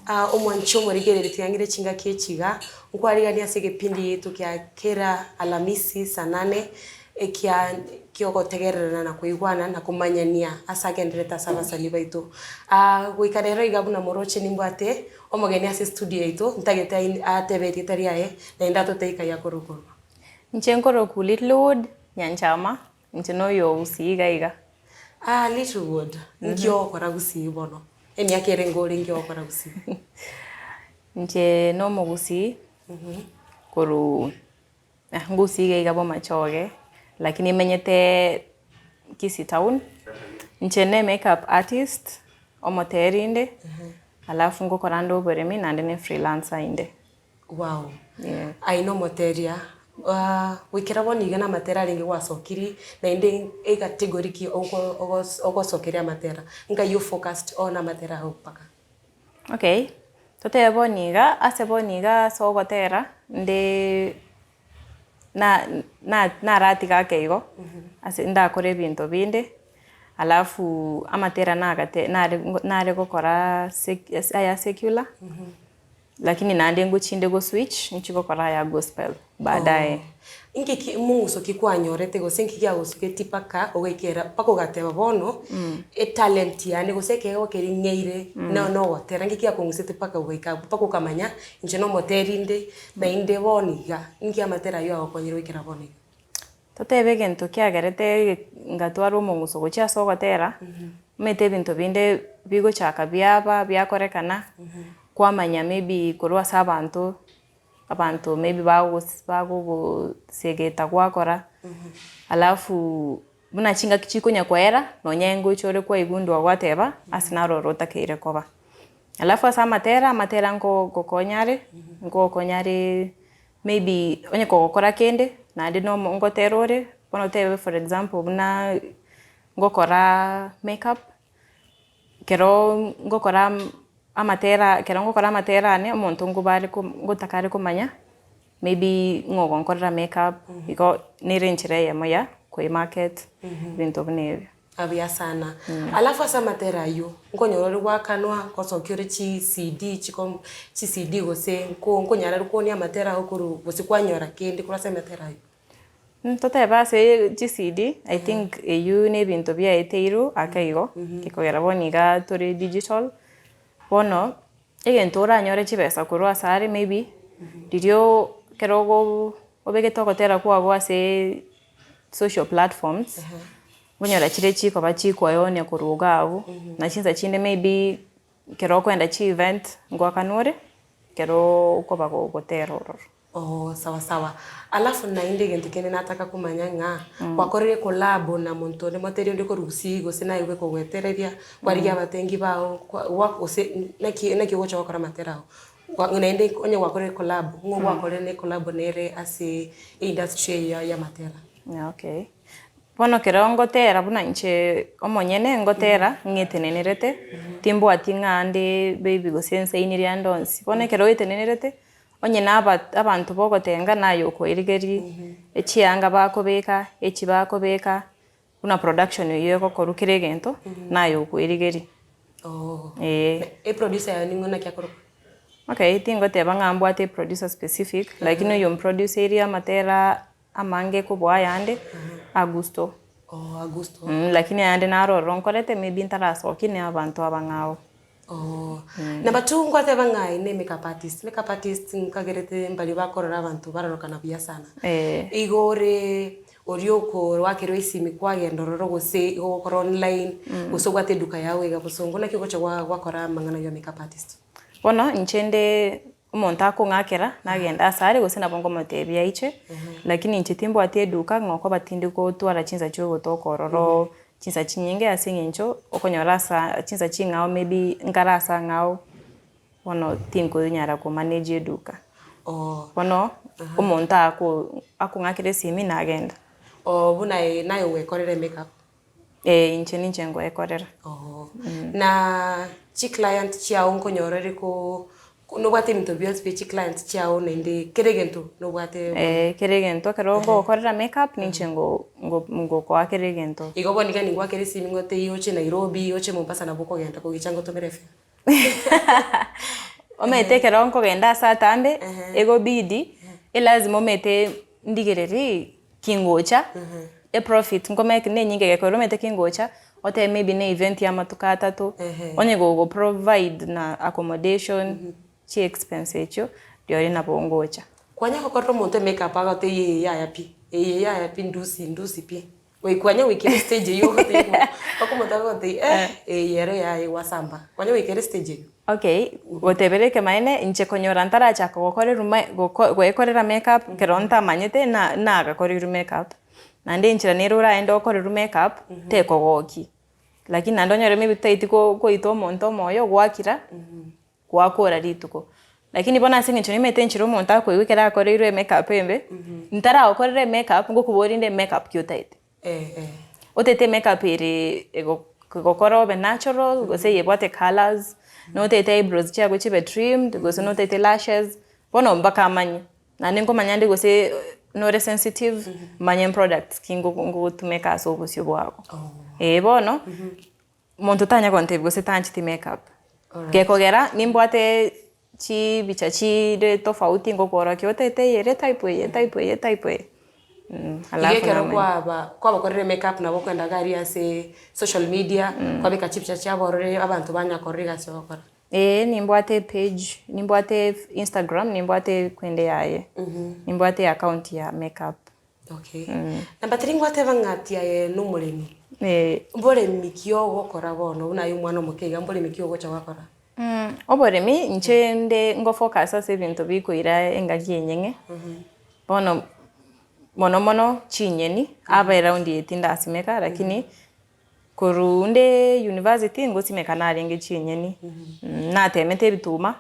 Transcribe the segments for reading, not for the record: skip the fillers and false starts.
Omwanchi omorigereria tiga ng'ire chingaki echi iga, nkwariganie ase egepindi giaito kia kera Alamisi saa nane, ekia kiogotegererana na koigwana na komanyania ase agendererete ase abasani baito. Goika rero iga buna moroche nimbwate omogeni ase estudio yaito, ntagete ain atebe erieta riaye, naende atotebie kai akorwa korwa. Inche nkorokwa Littlewood Nyanchama, inche noyo o Gusii iga iga. Littlewood, nki ogokora Gusii bono? Emiaka erenge ore nki ogokora Gusii? Inche na omogusii, korwa Gusii iga iga Bomachoge, lakini menyete Kisii town. Inche ne makeup artist, omoteri inde, alafu ngokora nde oboremi naende ne freelancer inde. Wow! Aye nomoteria, goikera bono iga namatera arenge gwasokirie, naende ecategory ki ogosokeria amatera? Nkai o focused on amatera ago mpaka? Okay, totebe bono iga, ase bono iga ase ogotera, nde na- na- naratiga ake igo, ase ndakore ebinto binde, alafu amatera nagate nare nare gokora sec aya secular. Lakini naende ngochinde go switch inchi gokora aya gospel baadaye. Inki ki mong'uso ki kwanyorete gose inki kiagosugetie mpaka ogaikera mpaka ogateba bono etalent yane gose ekeegwa keria ng'eire no nogotera inki kiakong'usete mpaka ogaika abwo mpaka okamanya inche nomoteri inde naende bono iga inki amatera aywo agokonyire goikera bono iga? Totebe egento kiagerete ngatwara omong'uso gochia ase ogotera, omanyete ebinto binde bigochaka biaba biakorekana, kwamanya maybe korwa ase abanto, abanto maybe bagos bagogosegeta gwakora, alafu buna chingaki chikonya koera, nonye ngocha ore kwaigundua gwateba ase naro oro otakeire koba. Alafu ase amatera, amatera nko ngokonya are, ngokonya are Maybe onye kogokora kende naende nomo ngotera ore, bono otebe for example buna ngokora make up, ekero ngokora amatera ekero ngokora amatera ane omonto ngoba are ko ngotaka are komanya maybe ng'o ogonkorera make up, igo nere enchera eyemo ya koemarket ebinto buna ebio. Abuya sana. Alafu ase amatera ayio, nkonyora ore gwakanwa, nkosokia ore chi CD chiko chi CD gose nko nkonyara ore koonia amatera ago korwa gose kwanyora kende korwa ase amatera ayio. Totebe ase chi CD, I think eyio na ebinto biaeteirwe ake igo, gekogera bono iga tore digital, bono egento oranyore chibesa korwa ase are maybe riria ekero ogo obegete ogotera kwago ase social platforms, Nkonyora chire chikoba chikoeonia korwa iga abwo, na chinsa chinde maybe ekero okoenda chi event ngoakanwa ore, ekero okoba gogotera ororo. Oo sawa sawa, alafu naende egento kende nataka komanya ng'a, gwakorire collabo na monto onde moteri onde korwa gusii gose naye bwekogwetereria, kwarigia abatengi bao kwa gwa gose naki naki ogocha gokora amatera ago. Gwa naende onye gwakorire collabo, ng'o gwakorire ne collabo nere ase eindustry eye ya amatera? Okay. Bono ekero ngotera buna inche omonyene ngotera ng'etenenerete, timbwati ng'a nde baby gose nsainirie ande onsi. Bono ekero oetenenerete, onye na aba abanto bogotenga naye okoerigeria echianga bakobeka, echi bakobeka, buna production eywo egokorwa kera egento, naye okoerigeria. Eeh. Eproducer yaye ning'o naki akorokwa? Okay, tingoteba ng'a mbwate eproducer specific, lakini oyo omproduceirie amatera Amange kobua ayande, Augusto. Oh, Augusto. Mm, lakini ayande naro ororo nkorete maybe ntarasokia ne abanto abang'ao. Oh. Number two nkwateba ng'a aye ne makeup artist. Makeup artist nkagerete mbaria bakorora abanto barorokana buya sana. Eh. Igo ore oria okoakerwa esimi kwagenda ororo gose igo ogokora online, gose obwate eduka yago iga bosongo naki ogocha gwa gwakora amang'ana ya makeup artist? Bono inche nde omonto akong'akera, nagenda asare gose nabo nkomotebia aiche, lakini inche timbwati eduka ng'a okoba tindi gotwara chinsa chia ogotoka ororo chinsa chinyinge ase eng'encho okonyora asa chinsa ching'ao maybe nkare ase ang'ao, bono tinkonyara ko manage eduka. Bono omonto ako akong'akera esimi nagenda. Oo buna aye naye ogwekorera emake up? Ee inche ninche ngoekorera. Oo. Na chiclient chiao nkonyora ore ko nobwate ebinto bionsi bie chiclient chiao naende kera egento nobwate. Ee kera egento ekero ngogokorera make up ninche ngo ngo ngokoa kera egento. Igo bono iga ningwakera esimi ngotebie oche Nairobi, oche Mombasa nabo okogenda kogicha ngotomere efare. Omanyete ekero nkogenda ase atambe, egobidi, elazima omanyete ndigererie kingocha, eprofit nkomake na enyinge egekora omanyete kingocha, otebe maybe na event ya amatuko atato, onye gogo provide na accommodation, chi expense echio, rirorio nabo ngocha. Kwanya gokorera omonto emakeup agotebia eye yaya pi, eye yaya pi ndusi ndusi pi. Goikwanya goikera estage eywo ogotebiwa, mpaka omonto agogotebia eh eye ero yaye gwasamba. Kwanya goikera estage eywo. Okay, gotebera ekemaene inche konyora ntarachaka gokorerwa ma goko goekorera makeup ekero ntamanyete na nagakoreirwe makeup, naende enchera nere oraende okorerwe makeup, tekogokia. Lakini naende onyore maybe totaeti ko koita omonto omoyo gwakira. Gwakora rituko. Lakini bono ase eng'encho nimanyete enchera omonto akoigwa ekero akoreirwe emake up embe, ntaragokorera emake up ngokoboria inde emake up ki otaete. Otaete emake up ere ego egokora obe natural, gose eyebwate colours, notaete eyebrows chiago chibe trimmed, gose notaete lashes, bono mpaka amanye. Naende nkomanya nde gose nore sensitive, manye products ki ngogo ngogotumeka ase obosio bwago. Eeh bono. Monto tanya gontebia gose tancheti make up. Gekogera nimbwate chibicha chire tofauti ngokworokia otete eye ere type eye type eye type eye Iga alafu ekero namanya. kwaba kwabakorire make up nabo okoenda iga aria ase social media, kwabeka chibicha chiabo orore abanto banya korora egasi ogokora. Eeh nimbwate epage, nimbwate instagram, nimbwate kwende yaye, nimbwate account ya make up. Okay. Number three ngwateba ng'a ati aye nomoremi. Eh. Mboremi ki ogokora bono buna aye omwana omoke iga mboremi ki ogocha gwakora? Oboremi inche nde ngofocus ase ebinto bikoira engaki enyeng'e, bono mono mono chinyeni, aba eround eye tindasimeka lakini korwa nde university ngosimeka narenge chinyeni, natemete ebituma.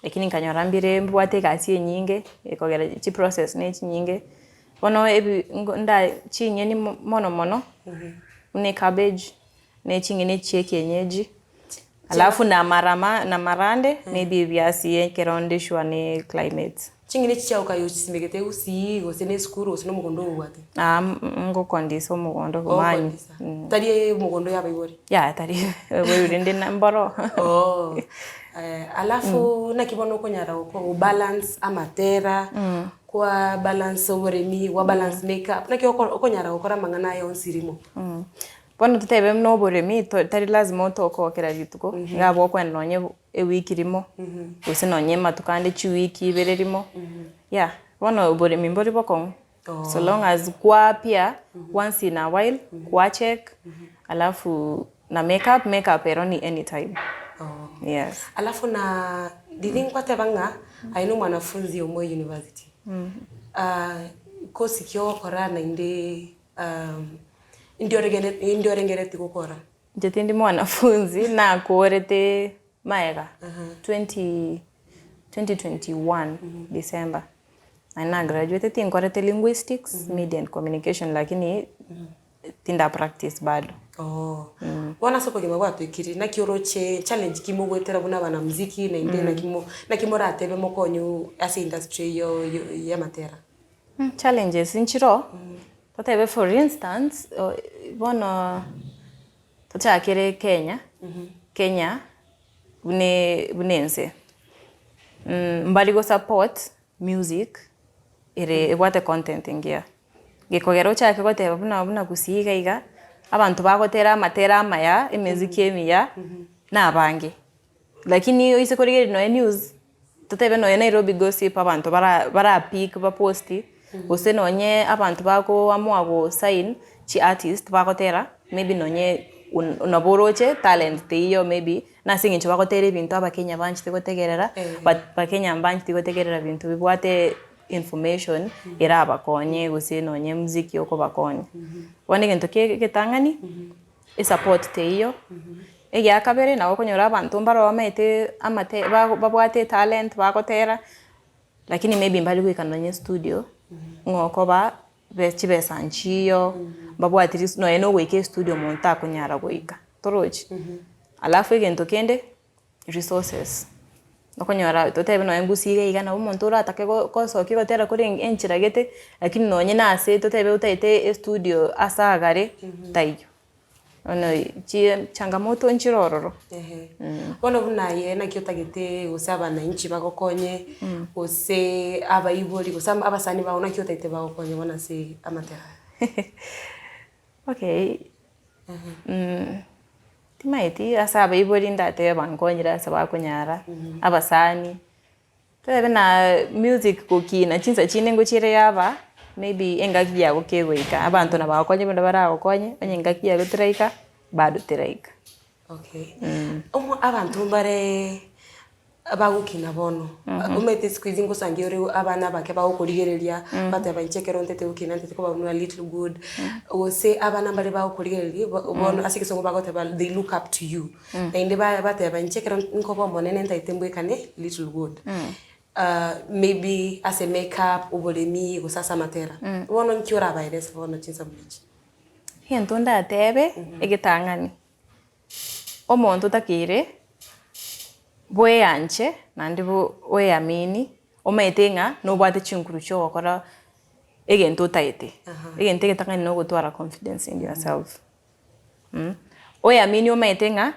Lakini nkanyora mbire mbwate egasi enyinge, ekogera chiprocess ne chinyinge, bono ebi ngo nda chinyeni mo mono mono, buna ecabbage, na eching'eni echi chia ekienyeji, alafu na amarama na amarande, maybe ebiasi ekero nde sure ne climate. Ching'eni echi chiago kaye ochisimegete gusii gose na esukuru gose na omogondo oyo obwate? Aa ngokondisa omogondo bomanyi. Ogokondisa. Tari omogondo ya abaibori? Yaya tari abaibori rende na mboro. Oo alafu naki bono okonyara go balance amatera, kwa balance oboremi, gwa balance makeup, naki okonyara gokora amang'ana aya onsi rimo? Bono totebe buna oboremi tari lazima otoke kera rituko, iga bokoenda nonye ewiki rimo, gose nonye amatuko ande chiwiki ibere rimo, yeah, bono oboremi mbori bokong'u, so long as kwapia once in a while, kwacheck, alafu na make up, make up ero ni anytime, yes. Alafu na riria nkwateba ng'a aye na omwanafunzi omo university, kosi ki ogokora naende indi oregene indi orengereti gokora? Inche tindi mwanafunzi, nakorete maega twenty twenty twenty one December, naende na graduateti nkorete linguistics, media and communication lakini tinda practice bado. Oo. Bono ase obogima bwatoikire, naki oroche challenge ki mogoetera buna abanamuziki naende naki mo naki moratebe mokonywe ase industry eyio ya amatera? Challenges nchiroo, totebe for instance, bono tochakere Kenya, Kenya buna buna ense, mbari go support music ere ebwate content engiya. Gekogera ochake goteba buna buna gusii iga iga, abanto bagotera amatera amaya, emeziki emiya, na abange. Lakini oise korigereria nonye news, totebe nonye Nairobi gossip abanto bara bara pick ba post, gose nonye abanto bagoamua go sign chi artist bagotera maybe nonye nabo oroche talent teiyo maybe na ase eng'encho bagotera ebinto abakenya banchete gotegerera, but bakenya mbancheti gotegerera binto bibwate information erabakonye gose nonye muziki okobakonya. Bono egento kia egetang'ani, esupport teiyo, egiakabere nabo okonyora abanto mbaro bamaete amate babwate etalent bagotera, lakini maybe mbari goika nonye studio, ng'a okoba chibesa nchiyo, mbabwati ris nonye na ogoika estudio omonto takonyara goika, torochi? Alafu egento kende, resources, okonyora totebe nonye gusii iga iga nabo omonto oratake gosokia ogotera kore enchera gete, lakini nonye na ase totebe otaete estudio ase agare, taiyo. Bono chi changamoto nchire ororo. Ehe. Bono buna aye naki otagete gose abananchi bagokonye, gose abaibori, gose abasani bago naki otagete bagokonye bono ase amatera aya? Okay, timaeti ase abaibori ndatebe bankonyire ase bakonyara, abasani, Tobe na music gokina chinsa chinde ngochiere yaba maybe engaki yago kegoika abanto nabagokonye buna baragokonye onye engaki yago teraika bado teraika. Okay. Omo abanto mbare bagokina bono, omanyete siku hizi ngosangia ore abana abake bagokorigereria, bateba inche ekero ntete gokina ntete koba buna little good, gose abana mbare bagokorigereria bono ase egesongo bagoteba they look up to you. Naende bateba, Inche ekero nkoba omonene ntaete mbwekane little good. Maybe ase make up, oboremi, gose ase amatera. Bono nki orabaerese bono chinsa buna echi? Egento ndatebe egetang'ani, omonto otakeire bweanche naende bweamini, omanyete ng'a nobwate chinguru chia ogokora egento otaete. Egento egetang'ani nogotwara confidence in yourself. Oeamini omanyete ng'a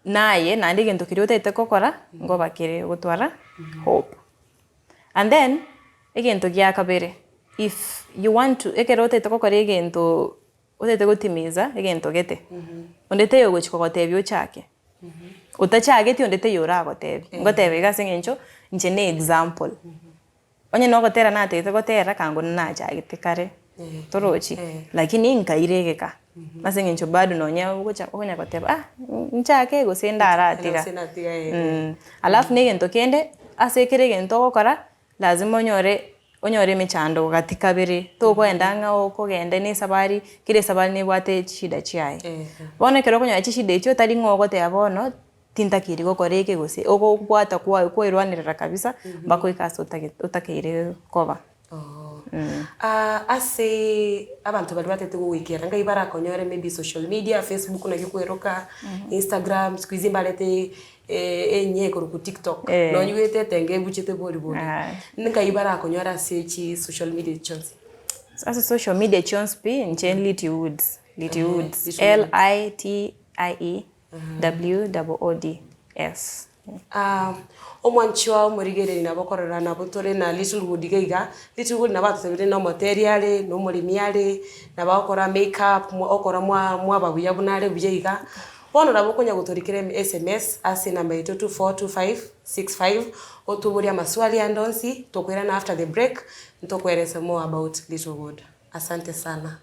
naye naende egento keria otagete gokora nkoba kere gotwara hope. And then egento gia kabere, if you want to ekero otagete gokora egento otagete gotimiza egento gete, onde taiyo ogochi kogotebia ochake, otachageti onde taiyo oragotebie, ngoteba iga ase eng'encho inche ne example. Onye nogotera natagete gotera kango nachagete kare torochi lakini nkaira egeka ase eng'encho bado nonya ogocha okonya goteba ah nchake gose ndaratiga alafu na egento kende ase kera egento ogokora lazima onyore onyore emechando gati kabere tokoenda ng'a okogenda na esabari kera esabari nebwate chishida chiaye. Bono ekero okonyora chishida echio tari ng'a ogoteba bono. Tintakeiri gokora eke gose ogobwata kwaye kwairwanerera kabisa mpaka oike ase otagete otakeire koba. Ase abanto baria batagete gogoikera ngai barakonyore maybe social media, Facebook naki okweroka, Instagram, siku hizi mbarete enye ekorokwa TikTok, nonye igwete etenge ebuchete bori bori. Nkai barakonyore ase chi social media echi chionsi? Ase social media chionsi pi, inche Litie Woods, Litie Woods, L-I-T-I-E. WOODS. Omwanchi oo omorigereria nabo okorora nabo tore na Little Wood iga iga, Little Wood nabo atotebirie na omoteria are, na omoremi are, nabo agokora make up, okora mwa mwaba buya buna are buya iga. Bono nabo okonya gotorikera sms ase enamba yaito 242565, otoborie amaswali ande onsi, tokoirana after the break, ntokoerese more about Little Wood. Asante sana.